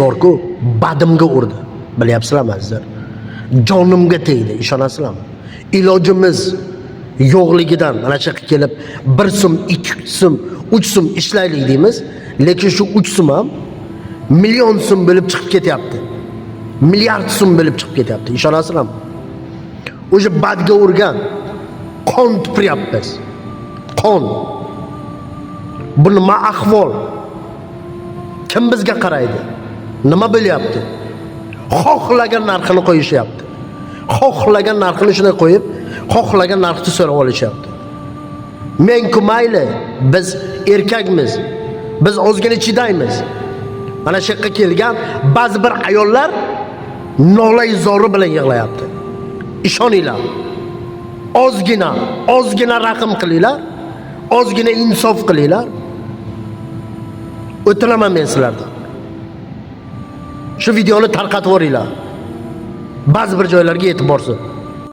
Borku, badimga urdi, bilyapsizlarmi, azizlar? Jonimga tegdi, ishonasizlarmi? Ilojimiz yo'qligidan mana shu yoqqa kelib 1 so'm, 2 so'm, 3 so'm ishlaylik deymiz, lekin shu 3 so'm ham million so'm bo'lib chiqib ketyapti, milliard so'm bo'lib chiqib ketyapti, ishonasizlarmi? O'sha badga urgan, qon tupuryapmiz, qon. Bu nima ahvol? Kim bizga qaraydi? Nima bo'lyapti? Xohlagan narxini qo'yishyapti, xohlagan narxini shunday qo'yib, xohlagan narxni so'rab olishyapti. Menku mayli, biz erkakmiz, biz ozgina chidaymiz. Mana shu yoqqa kelgan ba'zi bir ayollar nolai zori bilan yig'layapti, ishoninglar. Ozgina, ozgina rahm qilinglar, ozgina insof qilinglar, o'tinaman men sizlardan. Shu videoni tarqatib yuboringlar, ba'zi bir joylarga yetib borsin.